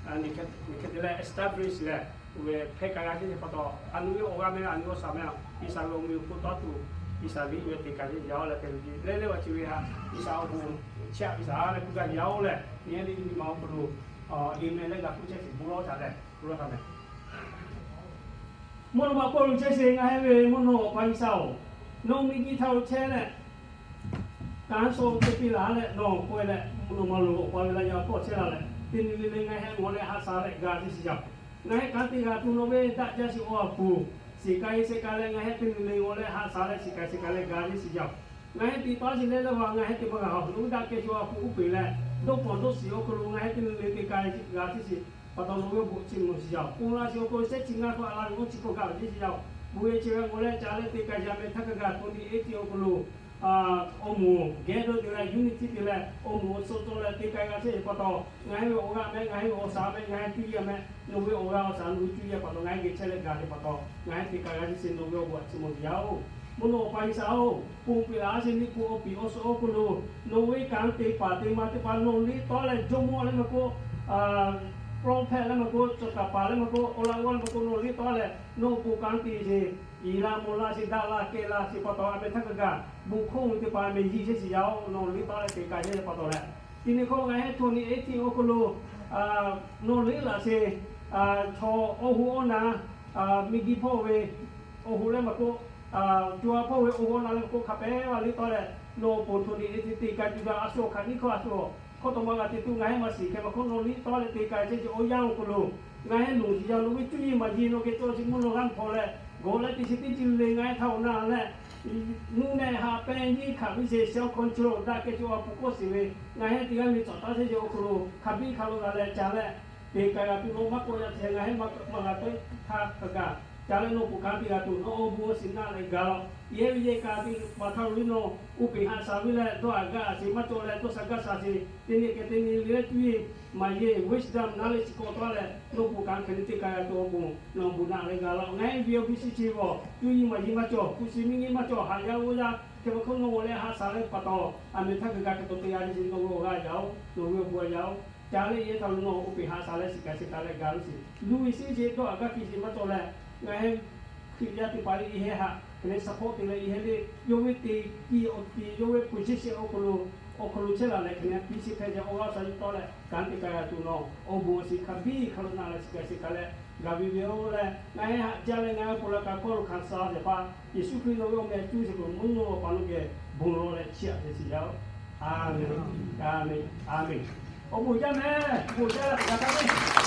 Hk'e te leh establish leh, oˇ ve hpehˇ k'ai g'a chehˇ ve pa taw, a nu ve awˬ g'aˇ meh, a nu awˬ shaˍ meh, G'uiˬsha ve awˬ meh awˬ hk'oˆ tawˇ tuˬ, G'uiˬsha ve iˉ ve te k'ai ve yaˇ oˬ leh te ve le le ve chi ve htaꞈ G'uiˬsha awˬ bon chi htaꞈ G'uiˬsha leh kuˇ gaˇ ve yaˇ oˬ leh, nyi a le nyi ma awˬ hk'aw lo, e meh leh g'a hpuˇ chehˇ sheˍ bon lawˇ taˍ leh, bon lawˇ taˍ meh. Mvuhˇ naw ma hk'oˆ lo chehˇ sheˍ, ngaˬ hui ve mvuhˇ naw Awˬ pa G'uiˬsha oˬ, nawˬ miˬguiˬ htaˇ lo chehˇ leh, kanˉ shawˉ teˇ piˇ laˬ leh nawˬ k'oˆ leh, mvuhˇ naw ma lo Awˬ pa ve laˇ yaˇ hpawˇ chehˇ la leh, teˇ nyi le le ngaˬ hui ngawˬ leh haꞈ shaˍ leh ga chehˇ shiˍ jaˇ. Ngaˬ hui kanˉ te g'a tuˬ nawˬ ve daꞈ jaˇ sheˍ awˬ a hpu, shiˍ k'ai shiˍ k'ai leh ngaˬ hui teˇ nyi le ngawˬ leh haꞈ shaˍ leh shiˍ k'ai shiˍ k'ai leh ga chehˇ shiˍ jaˇ. Ngaˬ hui te taˉ shiˍ leh leh va ngaˬ hui te pa g'a hawˬ nawˬ ve daꞈ kehˬ sheˍ awˬ a hpu uˉ peunˍ leh, dawˇ pawˍ dawˇ shiˍ awˬ hk'aw lo ngaˬ hui teˇ nyi le te k'ai g'a chehˇ shiˍ pa taw nawˬ ve awˬ bon chi mvuh shiˍ jaˇ. Pon la shiˍ awˬ hk'aw lo shehˉ chi ngaˇ hk'aw a la ve awˬ chi hk'aw gaˬ ve chehˇ shiˍ jaˇ. Bon ve chi ve ngawˬ leh ca leh te k'ai yaˇ meh htaˇ hk'a gaˬ twenty eighteen awˬ hk'aw lo awˬ moˍ geh dawˇ te leh unity te leh awˬ moˍ awˬ suhˍ cawˬ leh te k'ai g'a chehˇ ve pa taw, ngaˬ hui ve awˬ g'aˇ meh, ngaˬ hui ve awˬ shaˍ meh, ngaˬ hui cuˇ yiˍ meh, nawˬ ve awˬ g'aˇ awˬ shaˍ nawˬ hui cuˇ yiˍ pa taw ngaˬ hui geh chehˇ leh gaˬ ve pa taw, ngaˬ hui te k'ai g'a chehˇ shiˍ nawˬ ve awˬ bon chi mvuh shiˍ jaˇ oˬ. Mvuhˇ naw Awˬ pa G'uiˬsha oˬ, ponˬ piˇ laˬ a sheˍ liꞈ hpu awˬ piˍ awˬ suhˍ awˬ hk'aw lo, nawˬ ve kanˉ te paˍ te ma teˇ hpaˍ nawˬ liˇ tawˆ leh jawˇmawˇ leh maˇ k'oˆ, prophet leh maˇ k'oˆ, cawˬ kaˍ paˍ leh maˇ k'oˆ, awˬ laꞈ g'awˇ leh maˇ k'oˆ nawˬ liˇ tawˆ leh nawˬ awˬ pon kanˉ te sheˍ, iˍ la mawˬ la sheˍ, daꞈ la kehˬ la sheˍ pa taw a meh htaˇ hk'a gaˬ bon hkawˇ ve teˇ hpaˍ meh yiˇ chehˇ shiˍ jaˇ oˬ. Nawˬ liˇ tawˆ leh te k'ai chehˇ ve pa taw leh, teˇ nyi hk'aw ngaˬ hui twenty eighteen awˬ hk'aw lo nawˬ liˇ laꞈ sheˍ, chaw awˬ hoꞈ awˬ na, miˬguiˬ hpawˇ ve awˬ hoꞈ leh maˇ k'oˆ, co a hpawˇ ve awˬ hoꞈ awˬ na leh maˇ k'oˆ hk'a pehˉ g'a liˇ tawˆ leh, nawˬ awˬ pon twenty eighteen te k'ai tuˬ gaˬ a shu awˬ hk'aˬ nyiˇ hkawˇ a shu awˬ hk'aw tawꞈ ma g'a te tuˬ ngaˬ hui maˇ shiˍ hk'e maˇ hk'oˆ nawˬ liˇ tawˆ leh te k'ai chehˇ sheˍ awˬ yanˇ awˬ hk'aw lo, ngaˬ hui loˍ shiˍ yaˇ nawˬ ve cuˇ yiˍ maˍ yiˍ nawˬ geh cawˬ sheˍ mvuhˇ naw g'aˇ hpawˇ leh, gawˬ leh te sheˍ teˇ ceuˬ le ngaˬ hui htaꞈ awˬ na leh, nuˇ nehˬ haꞈ pehnˇ nyiˇ hkanˍ viˉ sheˍ self control daꞈ kehˬ chi awˬ a hpu k'oˆ shiˍ ve, ngaˬ hui teˇ g'aˇ le cawˬ taˉ chehˇ sheˍ awˬ hk'aw lo hk'a biˇ hk'a lo g'a leh ca leh, te k'ai g'a tuˬ nawˬ maˇ k'oˆ yaˇ te ngaˬ hui maˇ g'a teˇ htaˇ hk'a gaˬ ca leh nawˬ pon kanˉ te g'a tuˬ nawˬ awˬ bon awˬ shiˍ naˆ leh gaˬ law. Yehˬ ve yehˬ kaꞈ teˇ hpaˍ htaˇ lo viˉ nawˬ uˉ peunˍ haꞈ shaˍ viˉ leh dawˇ haꞈ gaˇ haꞈ sheˍ maˇ cawˬ leh dawˇ sha gaˇ sha sheˍ teˇ nyi kehˬ teˇ nyi le leh cuˇ yiˍ maˍ yeˬ wisdom naˆ leh chi k'awꞈ tawˆ leh nawˬ pon kanˉ hk'e le te k'ai g'a tuˬ awˬ bon nawˬ bon naˆ leh gaˬ law. Ngaˬ hui ve awˬ biˇ shiˍ chi g'awˬ cuˇ yiˍ maˍ yiˍ maˇ cawˬ, hpu shi miˇ nyi maˇ cawˬ, haꞈ yaˇ g'awˇ yaˇ hk'e maˇ hk'oˆ nawˬ g'awˬ leh haꞈ shaˍ leh pa taw, a meh htaˇ hk'e gaˬ hk'e taw te g'a ve chi nawˬ ve awˬ g'aˇ yaˇ oˬ, nawˬ ve awˬ bon yaˇ oˬ. Ca leh yehˬ htaˇ lo nawˬ uˉ peunˍ haꞈ shaˍ leh shiˍ k'ai shiˍ k'ai leh gaˬ lo shiˍ luˇ ve shiˍ sheˍ dawˇ haꞈ gaˇ hkiˇ sheˍ maˇ cawˬ leh, ngaˬ hui Hkriꞈ yaˇ teˇ hpaˍ le yehˬ haꞈ hk'e le support te leh yehˬ le, yawˇ ve te kiˇ awˬ ti yawˇ ve position awˬ hk'aw lo, awˬ hk'aw lo chehˇ la leh hk'e le piˇ shiˍ hpehꞈ ve awˬ g'aˇ sha yuˬ tawˆ leh kanˉ te k'ai g'a tuˬ nawˬ awˬ bon awˬ shiˍ hk'a biˇ hk'a lo naˆ leh shiˍ k'ai shiˍ k'ai leh gaˬ ve ve oˬ leh, ngaˬ hui haꞈ jaˇ leh ngaˬ hui awˬ pon la kaꞈ hkawˇ lo hkanˍ suh sheˍ hpaˇ Yeˍsuˆ Hkriꞈ nawˬ ve awˬ meh cuˇ sheˍ k'o mvuhˇ naw Awˬ pa nawˬ geh bon lawˬ leh chiˇ aꞈ sheˍ shiˍ yaˇ oˬ. A menˬ. A menˬ. A menˬ. Awˬ bon jaˇ meh, bon jaˇ leh g'a taˇ ve